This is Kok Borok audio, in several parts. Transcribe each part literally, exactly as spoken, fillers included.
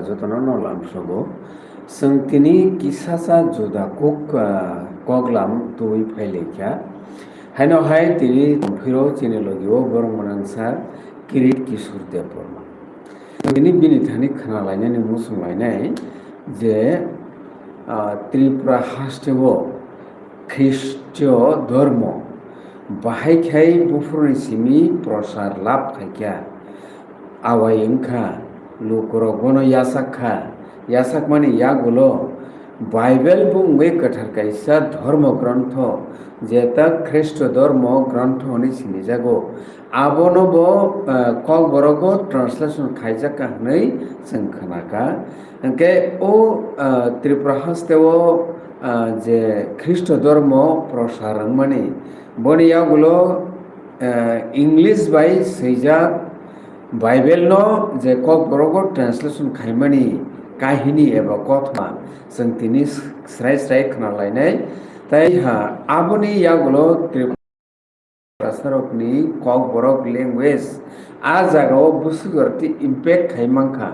Jotono no lamsogo. Chwng tini kisacha juda kuk, ah, koklam twi phailaikha. Haino hai tini tongphiro chini logio borok mwnangsa Kirit Kishore Debbarma. Tini bini thani khna lainani muchung lainai je, ah, Tripura hasteo Khristo dhormo bahai khai buphuruni simi prosar lab khaikha. Awai wngkha, lukurok bono yasak kha. Yasakmani yagulo Bible bumungwi kwthar kaisa dhormo grontho, jeta Khristo dhormo grontho hwnwi sinijago. Abono bo, eh, Kokborogo translation khaijak kha hwnwi chwng khna kha. Hwnkhe o, eh, Tripura hasteo, eh, je Khristo dhormo prosar wngmani, boni yagulo, eh, English bai swijak Bible no je Kokborogo translation khaimani kahini eba kothoma chwng tini srai srai khna lainai. Tai ha aboni yagulo Tripura Tiprasarokni Kokborok language a jagao bwswk jora twi impact khai mankha.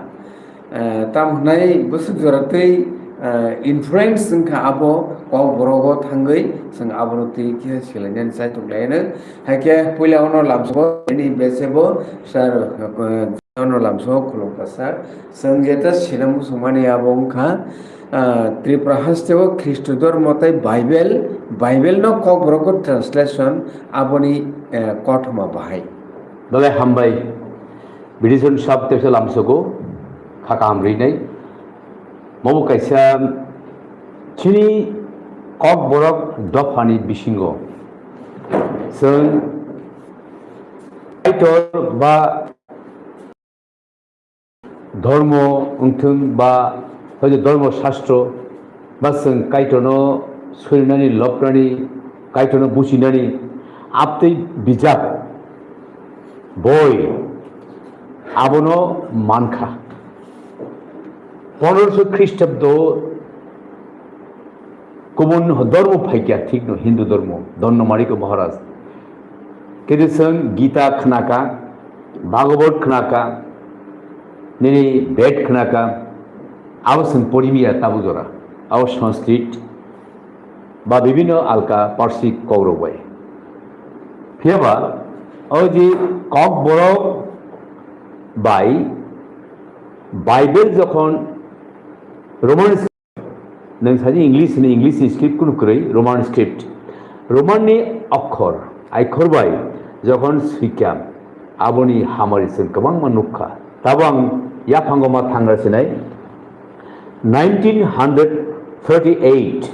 Eh, tamo hwnai bwswk jora twi, eh, influence wngkha abo Kokborogo thangwi, chwng abono twi khe swlainani chaitok laino. Haikhe puila ono lamsao bini besebo sir, eh, ono lamsao khulumkha sir. Chwng jeta sina muchungmani abo wngkha, ah, Tripura hasteo Khristo dhormo tei Bible, Bible no Kokborok translation aboni, eh, kothoma bahai. Belai hambai. Bidison sab tepsa lamsogo kha kaham rinai. Mobo kaisa chini Kokborok dophani bisingo chwng Kaitor ba dhormo wngthwng ba hoito dhormo shastro ba chwng Kaitorno surinani, lobnani, Kaitorno buchinani, aptwi bijap, boi, abono mankha. Pondroso Khristabdo kubun dhormo phaikya, thikno Hindu dhormo, Dhannamarika Maharaj. Kintu chwng Gita khnaka, Bhagavad khnaka, nini Ved khnaka, abo chwng porimiya tabuk jora, abo Sanskrit ba bibhinno alka Parsik kokrok bai. Phiyaba o je Kokborok bai Bible jokhon Roman Nwng sadi English hwnwi, English ni script kunu kwrwi, Roman script. Roman ni okhor, aikhor bai jokhon swikha, aboni hamari chwng kwbangma nukha. Tabo ang yaphango ma thangra sinai. Nineteen hundred thirty-eight,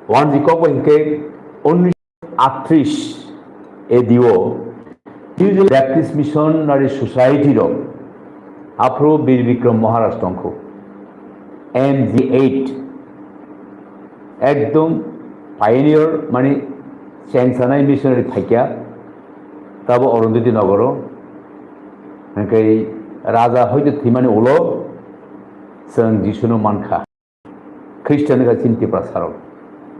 wanji kok bai hinkhe atris A D o New Zealand Baptist Missionary Society rok aphuru Bir Bikram Maharaj tongkhu, M G eight, ekdom pioneer, mani chengsanai missionary phaikya, tabo Arundhati Nogoro, hwnkhe raja hoito thwimani ulo chwng Jisuno mankha. Christian wngkha chini Tiprasarok.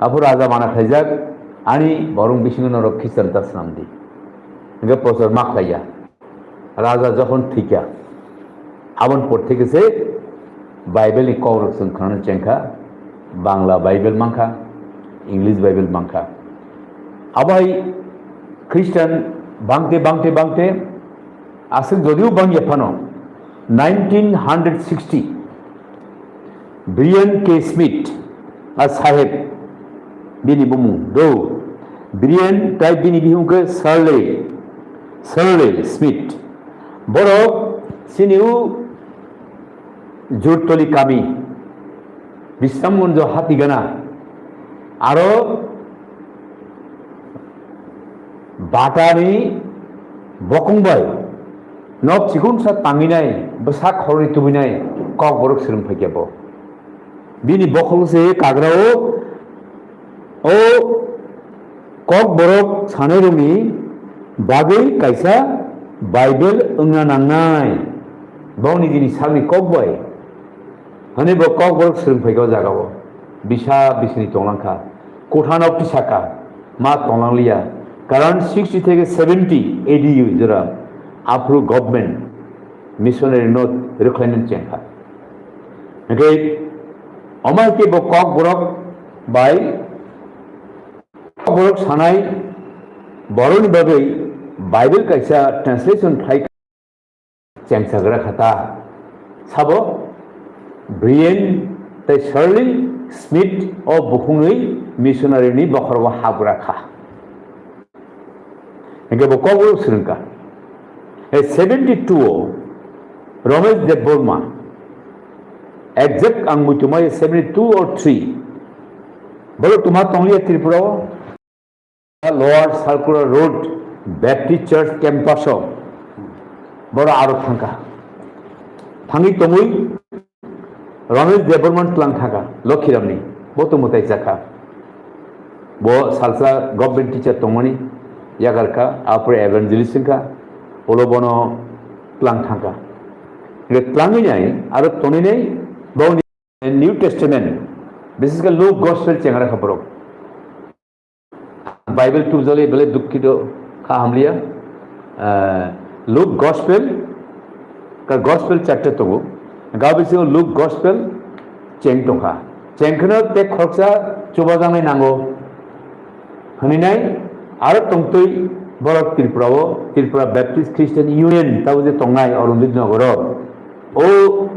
Aphuru raja mana khlaijak, ani borok bisingo norok Christian ta swnamdi. Hwnkhe prochar ma khlaiya. Raja jokhon thwikha, aboni por theke se Bible ni kokrok chwng khnana chengkha, Bangla Bible mankha, English Bible mankha. Abo hai Christian bangte, bangte, bangte, aswk jodio bangya phano, nineteen hundred sixty, Brian K. Smith, a saheb, bini bumung do. Brian tai bini bihung khe Shirley, Shirley Smith. Borok chini o Jurtoli kami, Bisramganjo Hatigana, aro Batani bokong bai nok chikunsa tanginai, bwsak khoroknwi tubinai Kokborok swrwng phaikya bo. Bini bokhok se kagra o, o Kokborok sanairokni bagwi kaisa Bible wngna nangnai. Bongni jini sakni kok bai. Hwnwi bo Kokborok swrwng phaikha o jagao. Bisa bisini tonglangkha. Kothanok tisaka ma tonglangliya. Karon sixty theke seventy A D jora aphuru government missionary no rwkhlainani chengkha. Hingke omo hai khe bo Kokborok bai Kokborok sanai borokni bagwi Bible kaisa translation khlai chengsagra kha ta. Sabo Brian tei Shirley Smith o bukhungni missionary ni bokhorogo habgra kha. Hingke bo Kokborok swrwngkha. E seventy two o Ramesh Debbarma, exact ang muitu mai seventy two or three, boro tuma tongliya Tripura o. Lower Circular Road Baptist Church campus o boro aro thangkha. Thangwi tongwi Ramesh Debbarman tlang thangkha, Lokhiramni, bo to mwtai chakha. Bo salsa government teacher tongmani yakarkha, apre evangelist wngkha, ulo bono tlang thangkha. Hingke tlangwi nai, aro tonwi nai, bo New Testament, bises khe Luke Gospel chengra kha borok. Bible tubjali belai dukkito kha hamliya. Ah, Luke Gospel, ka Gospel chapter tongo. Ga bisingo Luke Gospel cheng tongkha. Cheng kheno tei khoroksa chubajaknai nango. Hwnwi nai aro tongtwi borok Tripura o, Tripura Baptist Christian Union tabo je tongnai Arundhati Nogoro. O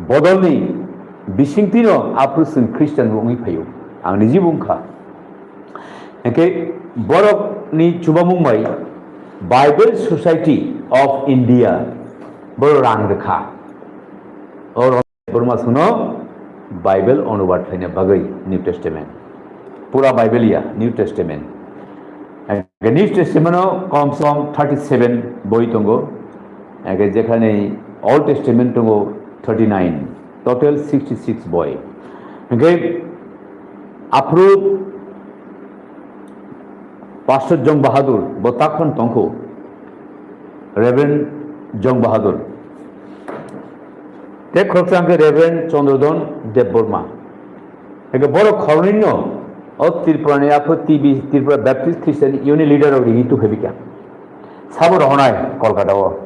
bodolni bisingtwino aphuru chwng Christian bo wngwi phaio. Ang niji bo wngkha. Hingke borokni chubamung bai Bible Society of India bo rang rwkha. O Borma songno Bible onubad khlaina bagwi New Testament. Pura Bible ya, New Testament. Age New Testament o kom se kom thirty seven boi tongo. Age jekhani Old Testament tongo thirty nine. Total sixty six boi. Hingke aphuru Pastor Jong Bahadur bo takhon tongkho. Reverend Jong Bahadur. Tei khoroksa hingke Reverend Chandradon Debbarma. Hingke borok khoroknwino o Tripura ni apho T B, Tripura Baptist Christian Union leader rok rini tuphai bikha. Sabo rohonai Kolkata o.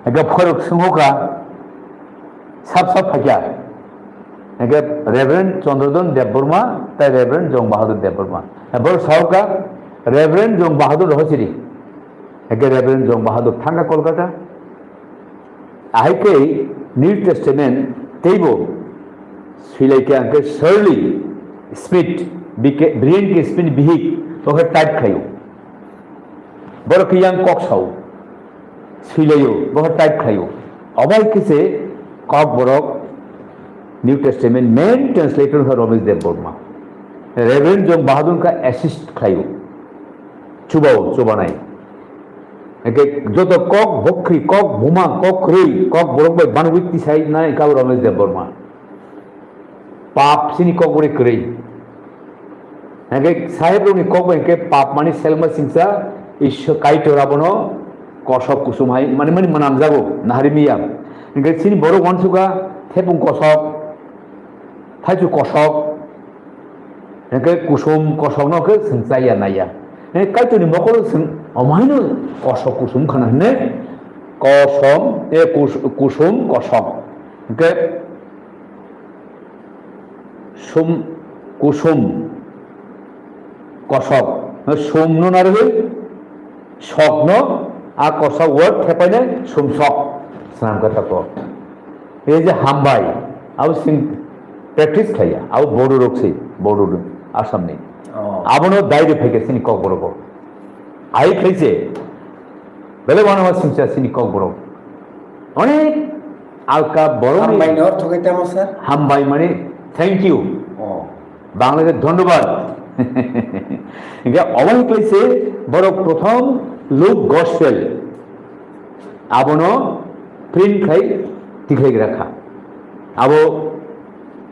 Hingke borok sungkha sab sab phaikha. Hingke Reverend Chandradon Debbarma tei Reverend Jong Bahadur Debbarma. Borok sahokha Reverend Jong Bahadur rohosiri. Hingke Reverend Jong Bahadur thangkha Kolkata. Ahai khe New Testament teibo swilaikha hingke Shirley Smith, bike-, Brian K. Smith bihik, bo khe type khlaio. Borok khe yang kok sao, swilaio, bo khe type khlaio. Obo hai khe se Kokborok New Testament main translator kha Ramesh Debbarma. Reverend Jong Bahadur kha assist khlaio. Chubao, chubanai. Hingke joto kok bokri, kok buma, kok kwrwi, Kokborok bai banwi tisai nai kabo Ramesh Debbarma. Pap sini kok bore kwrwi. Hingke saheb rokni kok bai hingke pap mani selma singsa Ishwar Kaitor abono kosok kusum hai mani mani manamjago nahari miya. Hingke sini borok wansukha thepung kosok, thaichu kosok, hingke kusum kosokno khe chwng chaya naiya. Hingke Kaitorni mokolo chwng omohaino kosok kusum khana hine kosom, e, kus-, kusum kosok. Hingke sum, kusum kosok. Sumno narwgwi sokno a kosok word thepainai sumsok swnam khe tako. Ei je hambai, abo chwng practice khlaiya, abo Bodo rok se, Bodo rok, Assam ni. Oh. Abono dairi phaikha chini Kokborok o. Ai khaise, bele wano wa singsa chini Kokborok. Onek alka borok ni Hambai ni ortho khe tamo, sir? Hambai mane thank you. Oh. Bangla khe dhonnobad. Hingke obo hai khlai se borok prothom Luke Gospel abono print khai tikhlai gra kha. Abo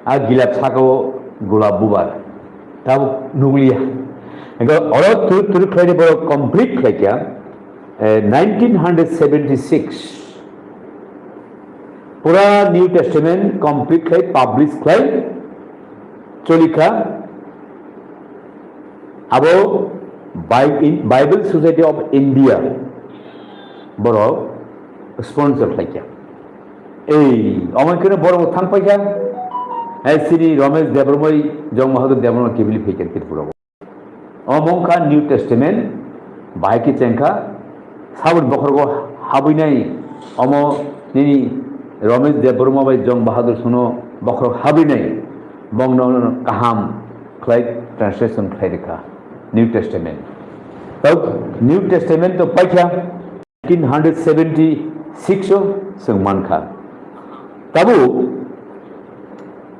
a gilap saka o gulab bubar. Tabuk nukliya. Hingke oro turuk turuk khlai borok complete khlai kha, eh, nineteen hundred seventy six. Pura New Testament complete khlai, publish khlai, cholikha. Abo Bi-, in-, Bible Society of India borok sponsor khlaikha. Ei, omo khe borok thang paikha. Hai sini Ramesh Debbarma, Jong Bahadur Debbarma kibili phaikha Tripura. Omo wngkha New Testament, bahai khe chengkha, saboni bokhorogo habwinai, omo nini Ramesh Debbarma bai Jong Bahadur Sono bokhorok habwinai, bongno kaham khlai translation khlai rwkha New Testament. Tau New Testament to paikha, eighteen hundred seventy-six o chwng mankha. Tabuk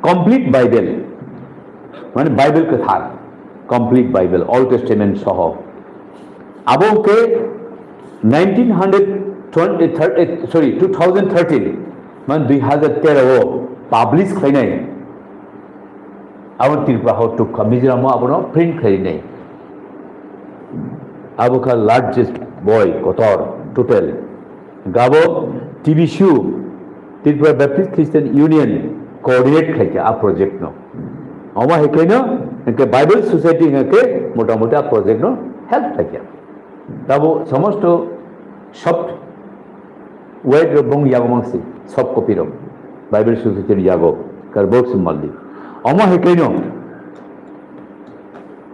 complete Bible, mane Bible kwthar, complete Bible, Old Testament soho. Abo khe nineteen hundred twenty, thir-, eh, sorry, two thousand thirteen, mane dui hazar tero o publish khlainai. Abo Tripura ho tukha, Mizoram o abono print khlainai. Abo kha largest boi kotor total. Gabo T B C U, Tripura Baptist Christian Union coordinate khlaikha a project no. Omo hai khe no, hwnkhe Bible Society hwnkhe motamoti a project no help khlaikha. Tabo somosto soft word rok bong yago mangsi, soft copy rok. Bible Society ni yago, kar bok sim maldi. Omo hai khe no,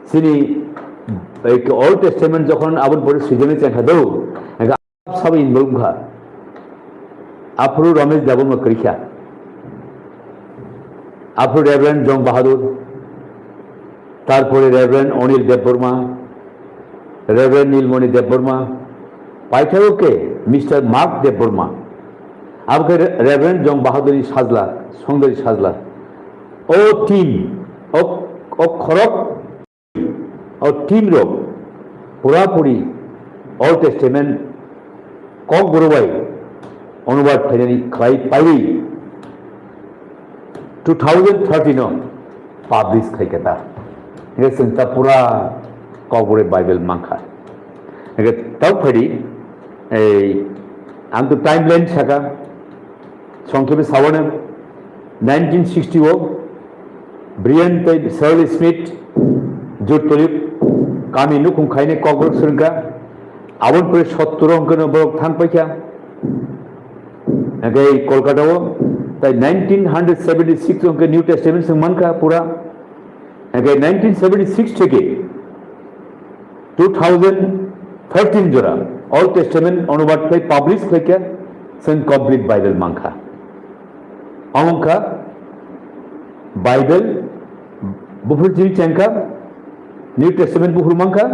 sini, ei, Old Testament jokhon aboni pore swijagwi chengkha do, sabo involve wngkha. Aphuru Ramesh Debbarma kwrwikha. Aphuru Reverend Jong Bahadur, tarpore Reverend Anil Debbarma, Reverend Nilmoni Debbarma, paithago khe Mister Mark Debbarma. Abo khe Re-, Reverend Jong Bahadur ni sajla, Songdori sajla. O team, o, o khorok O team rok pura puri Old Testament Kokborok bai onubad khlainani khlai paiwi two thousand thirteen o publish khai kha ta. Hingke chwng ta pura Kokborok Bible mankha. Hingke tau phaidi, ei, ang to timeline saka, Songkhepe sawana, nineteen sixty o Brian tei Shirley Smith Juttolik kami nukhung khainai Kokborok swrwngkha. Aboni pore sottor o hwnkhe borok thang paikha. Hwnkhe Kolkata o tai nineteen hundred seventy six o hwnkhe New Testament swng mankha pura. Hwnkhe nineteen seventy six theke two thousand thirteen jora Old Testament onubad khlai publish khlaikha, chwng complete Bible mankha. Omo wngkha Bible buphuru chini chengkha, New Testament buphuru mankha,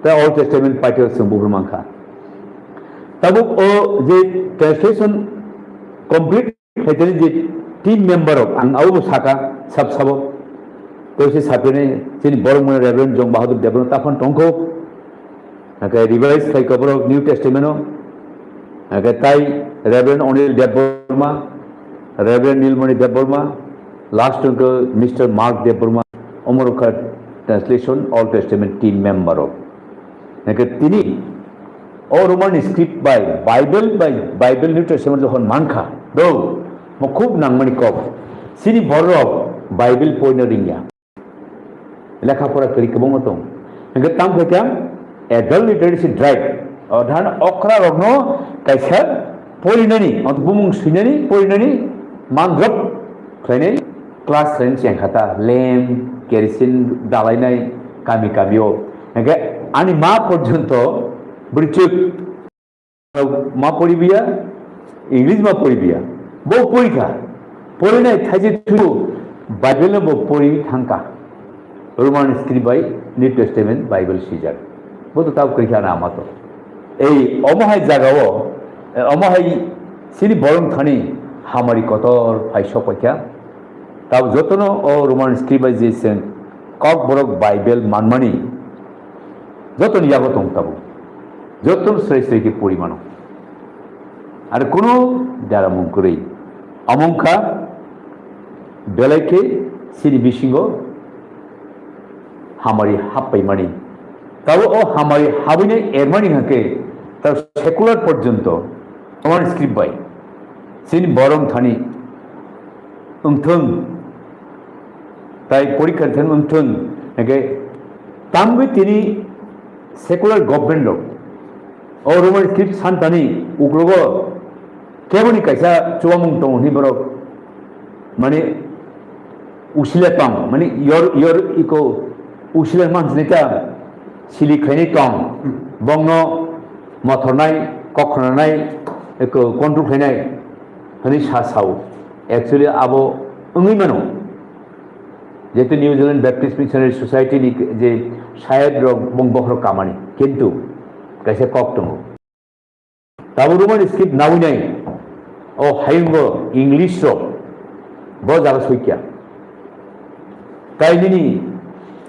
tei Old Testament paithago chwng buphuru mankha. Tabuk o je translation complete Khaitani je team member rok, ang abo saka sab sabo. Koise sapini chini borok mwnwi Reverend Jong Bahadur Debbarma taphano tongkho. Hake revise khai koborok New Testament o. Hake tai Reverend Anil Debbarma, Reverend Nilmoni Debbarma, last hwnkhe Mister Mark Debbarma, omorokha translation Old Testament team member rok. Hake tini o Roman script bai Bible bai Bible New Testament jokhon mankha, do, mo khub nangmani kok. Chini borok Bible poino ringya. Lekha pora kwrwi kwbangma tong. Hake tam khaikha adult literacy drive. O dhan okra rokno kaisa porinani, o bumung swinani, porinani mandrop khlainai class khlainai chengkha ta. Lamp, kerosene dalainai kami kami o. Hake ani ma porjonto bwrwi chwk ma poribiya, English ma poribiya. Bo porikha. Porinai thaise thwibo Bible no bo pori thangkha. Roman script bai New Testament Bible sijak. Bo to tab kwrwikha na amato. Ei omo hai jagao, eh, omo hai chini borok thani hamari kotor phai sok paikha. Tab jotono o Roman script bai je chwng Kokborok Bible manmani jotoni yago tong tabuk. Jotono srai srai khe pori mano. Ar kunu daramung kwrwi. Omo wngkha belai khe chini bisingo hamari happaimani. Tabo o hamari habwinai ermani hwnkhe ta secular porjonto Roman script bai chini borok thani wngthung, tai porikha thani wngthung, hwnkhe tamgwi tini secular government rok o Roman script santani uklogo Keboni kaisa chuamung tongo hwnwi borok, mane, usile tong, mane, yor, yor iko usile mansini ta sili khainai tong, bongno mothornai, kok khwnanai, iko control khainai hwnwi sa sao. Actually, abo wngwi mano. Jehetu New Zealand Baptist Missionary Society ni je sayed rok bong bokhorok kamani, kintu kaisa kok tongo. Tabuk Roman script nawi nai, o hayungo English rok bo jaga soikya. Tai nini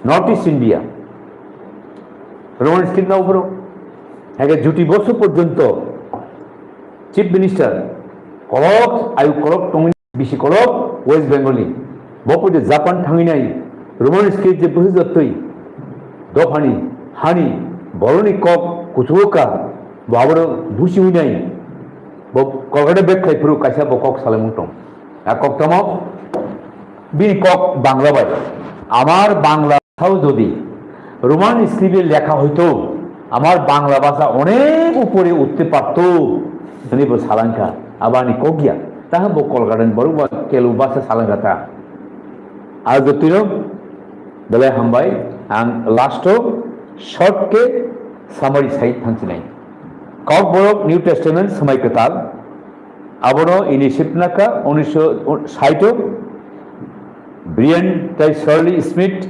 North East India Roman script nao bro. Hake juti boso porjonto Chief Minister kolok ayu kolok tongwi bisi kolok West Bengal ni. Bo pore Japan thangwi nai Roman script je buhi jotoi dophani hani boroni kok kuchuka bo abono busi wi nai. Bo Kolkata bek khai phuru kaisa bo kok salamung tong. A kok tamo bini kok Bangla bai. Amar Bangla thao jodi Roman script lekha hoito amar Bangla bhasha onek upore utte parto. Hwnwi bo salangkha. Abani kok ya. Taha bo Kolkata ni borok ba kelu bhasha salangkha ta. Ar jotino belai hambai ang last o short ke summary sai thangsinai. Kokborok New Testament Swmai Kwtal abono ini sipnaka unisho saito Brian tai Shirley Smith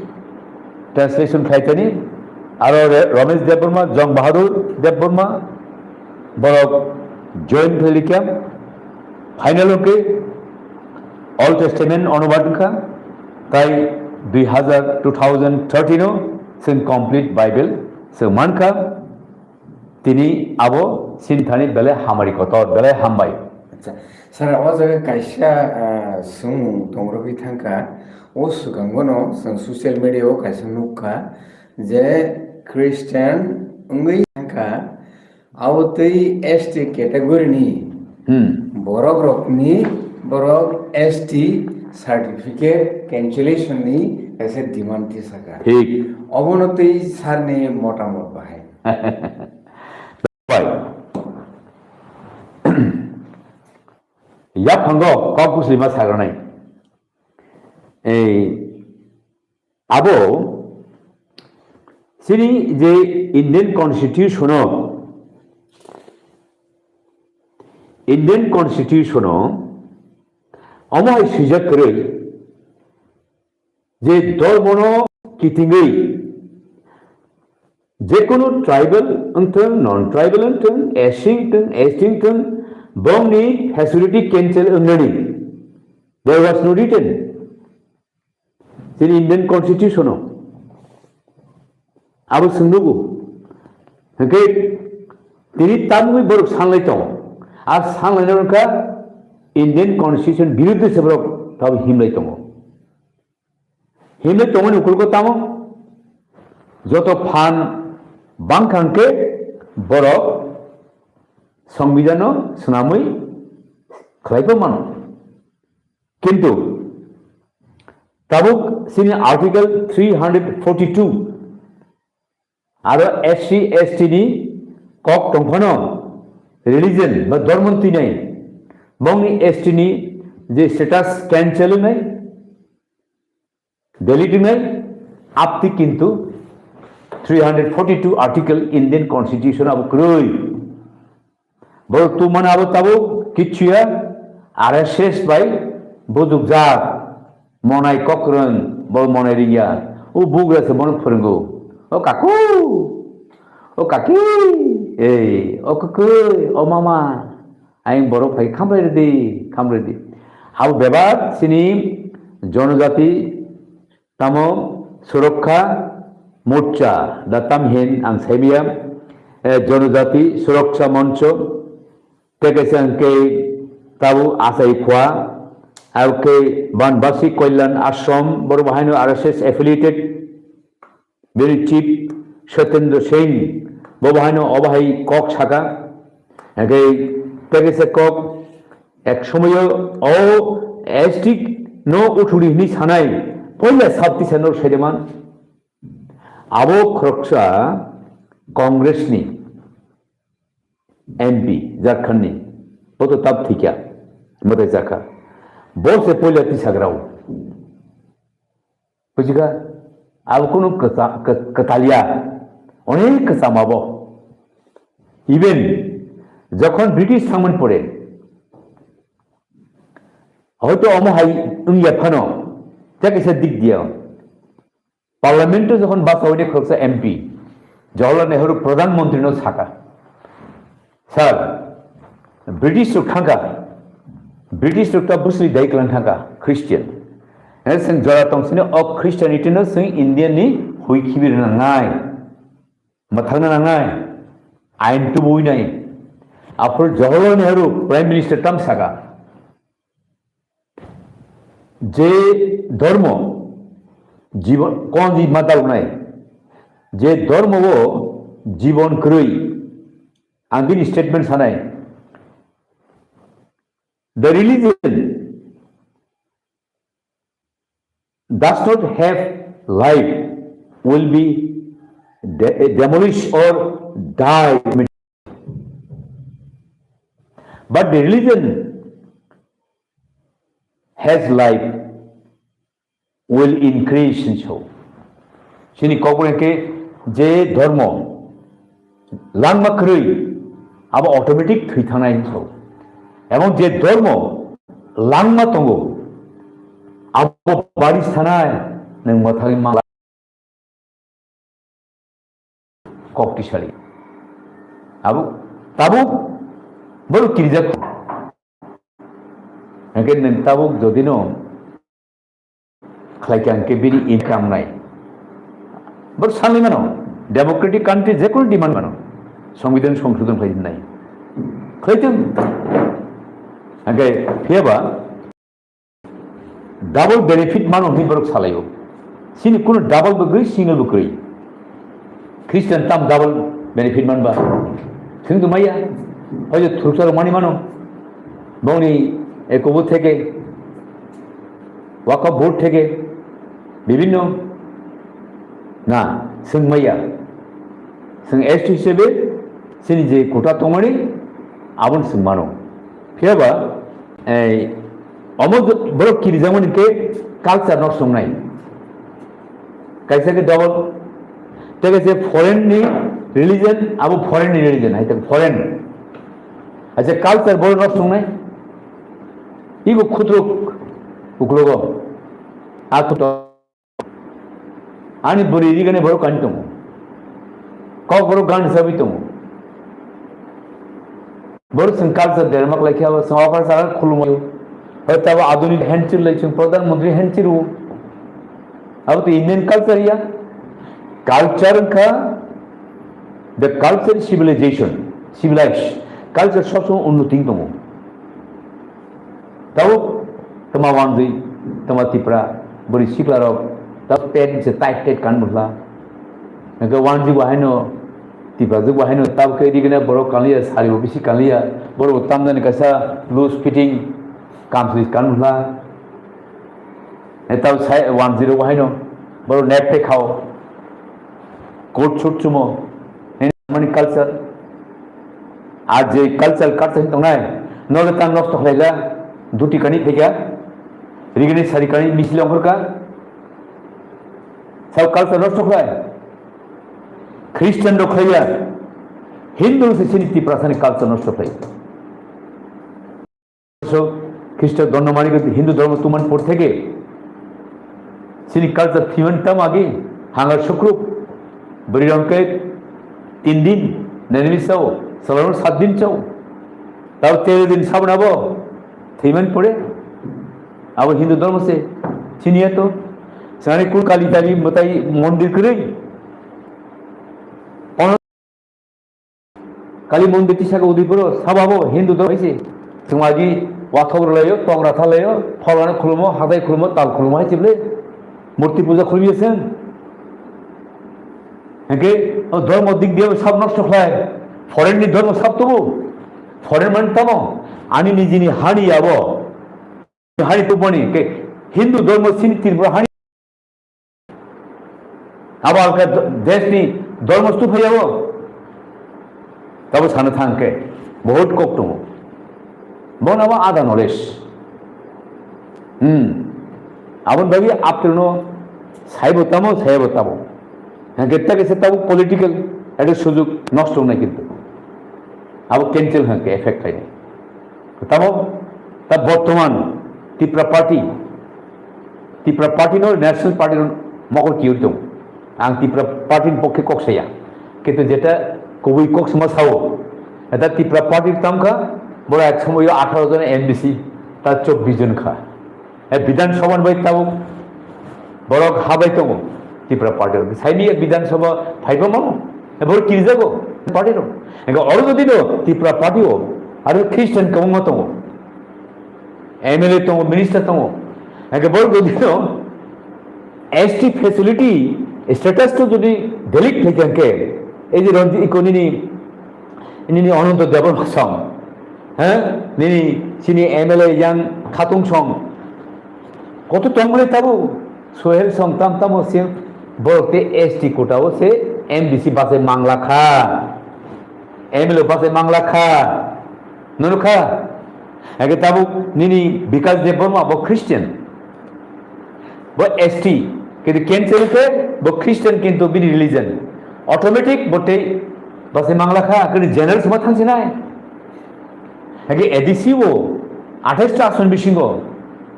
translation khaitani aro Re- Ramesh Debbarma, Jong Bahadur Debbarma borok join khailikhya. Final hwnkhe Old Testament onubad wngkha, tai dui hazar, two thousand thirteen o chwng complete Bible chwng mankha. Tini abo sinthani belai hamari kotor, belai hambai. Acha, sir, o jaga kaisa, ah, swngmung tongrogwi thangkha. O swkangono chwng social media o kaisa nukha je Christian wngwi thangkha. Abo tei S T category ni Hmm. borok rokni borok S T certificate cancellation ni kaisa demand tisaka. Thik. Obono tei sir ni motamot bahai. Bai. Yaphango kok buslima sagranai. Ei, abo chini je Indian Constitution o, Indian Constitution o omo hai swijak kwrwi je dormono kitingwi jekunu tribal wngthung, non tribal wngthung, S C wngthung, S T wngthung, bongni facility cancel wngnani. There was no written. Chini Indian Constitution o abo swngnugo. Hwnkhe tini tamwi borok sanlai tongo. Ar sanlaina wngkha Indian Constitution birudde se borok tabo himlai tongo. Himlai tongmani ukulgo tamo joto phan bangkha hwnkhe borok songbidano swnamwi khlaibo mano. Kintu tabuk chini Article three hundred forty-two aro S C S T ni kok tongphano religion ba dhormo twinai bongni S T ni je status cancel wngnai, delete wngnai, apti kintu three hundred forty-two article Indian Constitution abo kwrwi. Borok tubumani abo tabuk kichu ya, R S S bai bujukjak, monai kokrwng, bo monai ringya, o bugra se bono phwrwngo. O kaku, o kaki, ei, o kwkwi, o mama, ayang borok phai khamrai rwdi, khamrai rwdi. Abo bebak chini jonojati Tamo Surokkha Morcha da tam hin ang saimia, eh, Jonojati Surokkha Moncho, tei kaisa hwnkhe tabo Achai Khwa, abo khe Banbasi Kalyan Ashram, borok bo haino R S S affiliated, bini chief Satyendra Singh, bo bo haino obo hai kok saka, hwnkhe tei kaisa kok Ek somoyo o S T no uthuli hwnwi sanai poila South East no saideman. Abo khoroksa Congress ni M P Jharkhand ni. Bo to tab thikya, mwtai jakha. Bo se poila tisagrao. Bujikha? Abo kunu kwta-, kwt-, kwtalya. Onek kwcham abo. Even jokhon British thangmani pore, hoito omo hai wngya phano, tei kaisa dik diya. Parliament-o jokhon basawi de khoroksa M P, Jawaharlal Nehru Pradhan Mantri no saka, "Sir, British rok thangka, British rok ta bwswi dai klan thangka Christian. Ene seng jora tong sini o Christianity no seng India ni hui khibi rina ngai, mathangna nangnai, ain tubuwi nai." Aphuru Jawaharlal Nehru Prime Minister tam saka, je dhormo jibon, kon ji ma dalnai, je dhormo o jibon kwrwi, ang bini statement sanai, the religion does not have life will be de-, demolished or die. But the religion has life will increase hinso. Chini kokborok khe je dhormo langma kwrwi abo automatic thwi thangnai hinso. Ebong je dhormo langma tongo abo bari sanai nwng mwthangwi ma kok tisari. Abo tabuk borok kirijak. Hingke nwng tabuk jodi no khlai kha hingke bini income nai. Borok sanwi mano, democratic country je kono demand mano, songbidhan songsodhon khlai nai. Khlai thung. Hingke phiyaba double benefit mano hwnwi borok salaio. Chini kunu double bo kwrwi, single bo kwrwi. Christian tam double benefit manba? Thwng tongmaya. Hoyo thuruksa rok mani mano. Bongni ekobo theke, Waqf board theke, bibinno na, swngmaya. Swng S T hisabe chini je quota tongmani, aboni swng mano. Phiyaba, ei, omo borok kirijakmani khe culture no swngnai. Kaisa khe double, tei kaisa foreign ni religion, abo foreign ni religion, hai tak foreign. Acha culture borok no swngnai. Ibo khutruk uklogo. A khutruk. Ani bwrwi rigani borok kani tongo. Kok borok gan hisabwi tongo. Borok chwng culture derma kwlai khe abo chwng offer saka khulumwi. Hoi tabo adhunik henchir lai chwng Pradhan Mantri henchir o. Abo to Indian culture ya. Culture wngkha the culture civilization, civilized. Culture sob somoi unnoti wng tongo. Tabuk tama wanjwi, tama Tipra, bwrwi siklarok, tabuk pant se tight tight kan bwkha. Hwnkhe wanjwi bo haino, Tiprajwk bo haino, tabuk khe rigena borok kanliya, sari bo bisi kanliya, borok bo tamjani kaisa loose fitting kamchwlwi kan bwkha. Tabuk sai wanjwi rok bo haino, borok net pek khao, coat suit chumo, mani culture. Ar je culture, culture hin tongnai, nogo tang nosto khlaikha, duti kani phaikha, rigini sari kani misil ongkhorkha, sao culture nosto khlai. Christian rok khlaiya, Hindu se chini Tiprasani culture nosto khlai. So, Khristo dhormo mani goti Hindu dhormo tuman por theke. Chini culture thiman tam agi, hangar sukruk, bwrwi rong khe tin din, nenemi sao, salon sat din chao. Tao tero din sabna bo, thiman pore. Abo Hindu dhormo se, chini ya to. Sani kul kali tali matai mondir kwrwi. Kali mondir tisaka Udaipuro, sababo Hindu dhormo hai se. Chwng agi wathok rwlaio, tongra thalaio, pholano khulumo, hathai khulumo, tal khulumo hai se bwle. Murti puja khulumya chwng. Hwnkhe o dhormo dik diya sab nosto khlai. Foreign ni dhormo sab tubu. Foreign mani tamo? Ani nijini hani abo. Hani tubumani ke Hindu dhormo sini Tripura hani. Abo alka deshni dhormo stu phaiyago. Tabo sana thangkhe bahut kok tongo. Bono abo ada knowledge. Hmm. Aboni bagwi aptwrwno saibo tamo, saibo tamo. Hwnkhe tei kaisa tabuk political, ede sujuk nosto wngnai kintu. Abo cancel hwnkhe effect khainai. Tamo, ta bortoman Tipra Party, Tipra Party no National Party no mokol kiui tong. Ang Tipra Party ni pokhe kok saya. Kintu jeta kubui kok sama sao. Eta Tipra Party tamkha, bora ek somoyo atharo jon M D C, ta chobbish jon kha. E Bidhan Sabha ni bai tabuk borok habai tongo Tipra Party. Saini e Bidhan Sabha phaiba mano. E borok kirjago party rok. Ego oro jodi no Tipra Party o aro Christian kwbangma tongo. M L A tongo, minister tongo. Hingke borok jodi no S T facility status to jodi delete khlai kha hingke, ei je Ranjit iko nini, nini Ananta Debbarma song, he? Nini chini M L A yang Khatung song. Koto tongmani tabo Sohel song tam tamo se borok te S T quota o se M D C bachai mangla kha. M L A bachai mangla kha. Nunu kha? Age tabuk nini Bikash Debbarma bo Christian. Bo S T, kintu cancel khe bo Christian kintu bini religion. Automatic bo tei bachai mangla kha, kintu general sema thangsinai. Age A D C o athais ta ason bisingo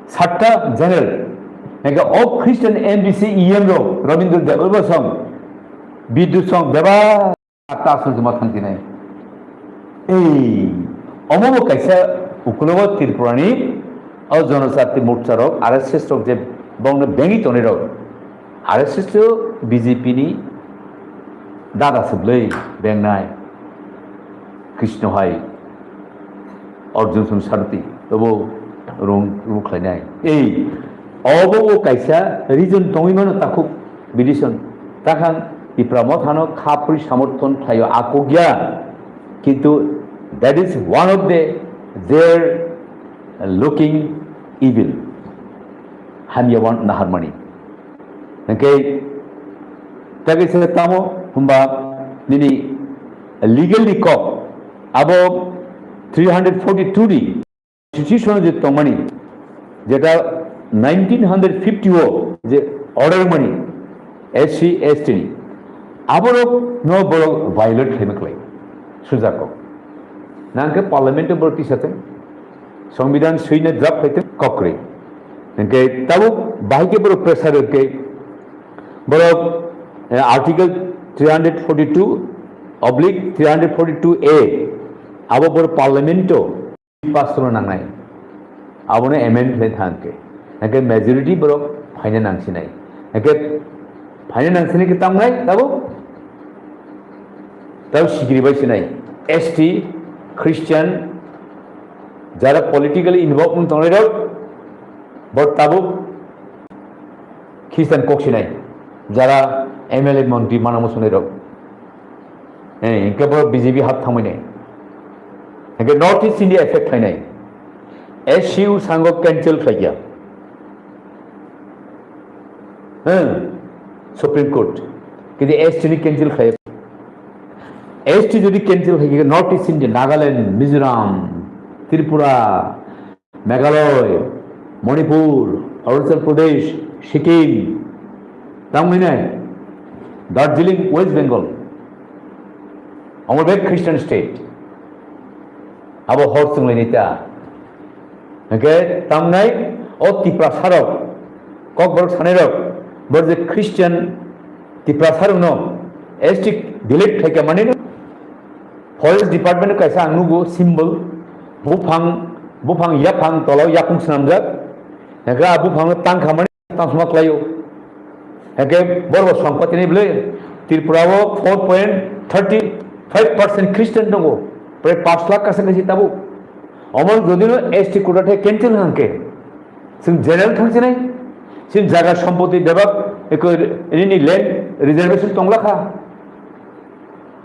satta general. Age o Christian M D C E M rok Rabindra Debbarma song, Bidut song, beba ta aswk juma thang tinai. Ei, omo bo kaisa ukulogo Tripurani o Jonojati Morcha rok, R S S rok je bongno bengi tonwi rok. R S S to B J P ni dada swblwi bengnai. Krishna hai, Arjun Singh Sarthi, tobo rung, rung khlainai. Ei, obo bo kaisa reason tongwi mano takhuk. Bidison, takhang Tipra Mothano khapri samorthon khlaio akugya, kintu that is one of the their looking evil. Hamya wan naharmani. Hingke tagi se tamo humba nini legally kok abo three hundred forty-two di Constitution je tongmani, jeta nineteen hundred fifty o je order mani S C S T ni, aborok no borok violate khaima khlai sujako. Nangkhe parliament o borok tisate, Songbidan suina draft khaite kokri. Hingke tabuk bahai khe borok pressure khe borok, eh, Article three hundred forty-two oblique three hundred forty-two A abo borok parliament o pass rwna nangnai. Abono amend khlai thang khe. Hingke majority borok phaina nangsinai. Hingke phaina nangsinai khe tamnai tabuk? Tabuk sikiri bai sinai. S T, Christian, jara politically involved wng tongnai rok, bo tabuk Christian kok sinai. Jara M L A montri mana musunai rok. Eh, hingke bo B J P hap thangmani. Hingke North East India effect khlainai. S C U sango cancel khlaiya. Hmm. Supreme Court. Kintu S T ni cancel khlai. S T jodi cancel khlai, North East India, Nagaland, Mizoram, Tripura, Meghalaya, Manipur, Arunachal Pradesh, Sikkim, tangmani nai, Darjeeling, West Bengal, omo bek Christian state, abo hor chwnglaini ta. Hingke tamnai o Tiprasa rok, Kokborok sanai rok, bo je Christian Tiprasa rok no S T delete khaika mani no, Forest Department kaisa ang nugo symbol, buphang, buphang yaphang tolao yakung swnamjak. Hingke a buphang no tangkha mani tangthuma khlaio. Hingke borok songpati ni bwlwi Tripura o four point thirty five percent Christian tongo. Prai pash lakh kaisa kaisa tabuk. Omo jodi no S T quota the cancel hingke. Chwng general thangsinai. Chini jaga sompoti bebak eko rini land reservation tonglakha.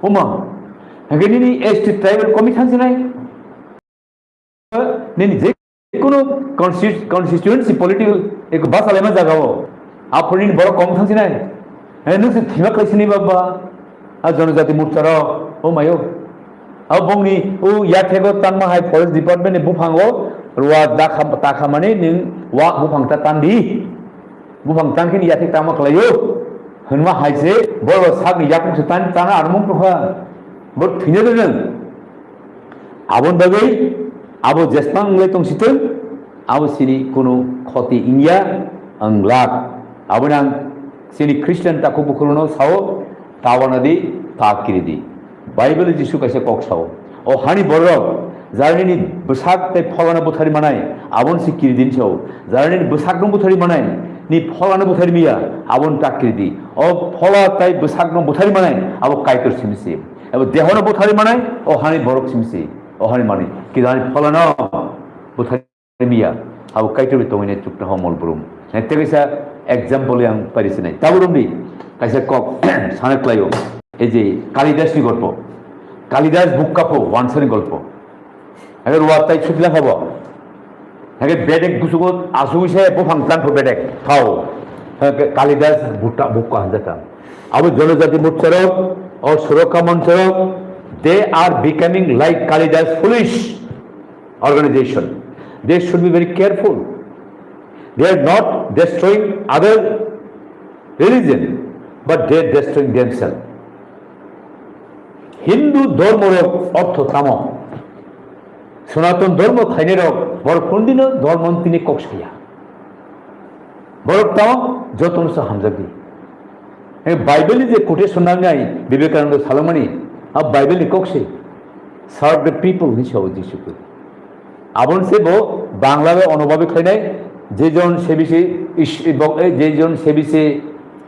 Oma, hingke nini S T tribal komi thangsinai. Nini je kono constitu-, constituency political eko basalaima jaga o. Aphuru nini borok kom thangsinai. He, nung se thima khlaisini baba. A Jonojati Morcha rok, o mayo. Abo bongni o yathego tangma hai forest department ni buphango rua dakha, takhamani ning wa buphang ta tandi. Buphang tangkhe ni yathek tangma khlaio. Hwnma hai se borok sakni yakung se tan tana armung tongkha. Bo thwina rwnang. Aboni bagwi abo jesmang le tong sitwng, abo sini kunu khoti wngya, wng glak. Aboni ang sini Christian takhuk bukhuruno sao, "Tawana di, ta kiri di." Bible Jisu kaisa kok sao. O hani borok, jarni ni bwsak tei pholano buthari manai, abon si kiri din sao. Jarni ni bwsakno buthari manai, ni pholano buthari miya, abon ta kiri di. O phola tei bwsakno buthari manai, abo Kaitor simi si. Abo dehono buthari manai, o hani borok simi si. O hani mani, kidani pholano buthari miya, abo Kaitor bai tongwi nai chuknoha mol brum. Nai tei kaisa example yang pari sinai. Tabuk romdi, kaisa kok sana klaio. Ei je Kalidas ni golpo. Kalidas bukka po, wansani golpo. Age ruwa tai sutla khabo. Age bedek gusugo asugwi se buphang tang pho bedek. Thao. Age Kalidas butta bukka hanjata. Abo jonojati mutsarok, o surokkha manchorok, they are becoming like Kalidas foolish organization. They should be very careful. They are not destroying other religion, but they are destroying themselves. Hindu dhormorok ortho tamo? Sanatan dhormo khainairok borok kundino dhormo tini kok saya. Borok tamo jotono se hamjakdi. He Bible ni je quotation nangnai Vivekananda salomani, a Bible ni kok se, "Serve the people" ni sao Jisu Khristo. Abon se bo Bangla bai onobabi khlainai, "Je jon sebi se Ish-, bo-, eh, je jon sebi se,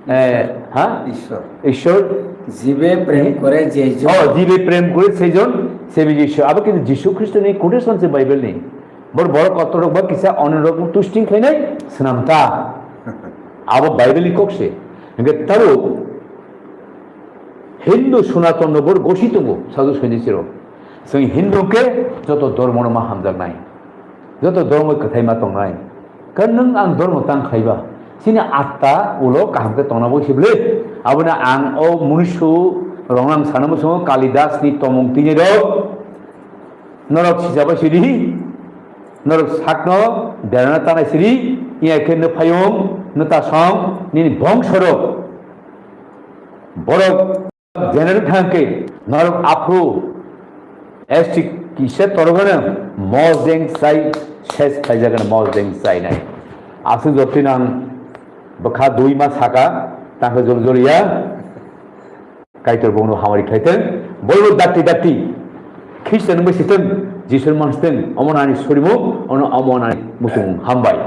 eh, ha? Ishwar. Ishwar." Jibe prem kore je jon. Oh, jibe prem kore se jon sebi je Ishwar. Abo kintu Jisu Khristo ni quotation se Bible ni. Bor borok kotorok ba kisa onrok tusting khlainai swnam ta. Abo Bible ni kok se. Hingke tabo Hindu Sonaton no bor gosi tongo, sadhu sainisirok. Chwng Hindu khe joto dhormono ma hamjaknai, joto dhormo kwthai ma tongnai. Khe nwng ang dhormo tang khaiba, chini atta ulo kaham khe tongna bo sible. Abono ang o munusu rong ang sana musungo Kalidas ni tomung tini rok norok sijaba sidi, norok sakno derana tanai sidi, iya khe no phayung, no tasong, nini bongsorok. Borok General thangkhe norok aphuru S T kisa torogano mosdeng sai ses khaijagano mosdeng sai nai. Aswk jotwi nang bwkha dui ma saka tangkhe jol joliya Kaitor bono hamari khaiteng. Boibo dakti dakti Khristian wngwi siteng, Jisur mansiteng, omo nani surimu, ono omo nani muchung hambai.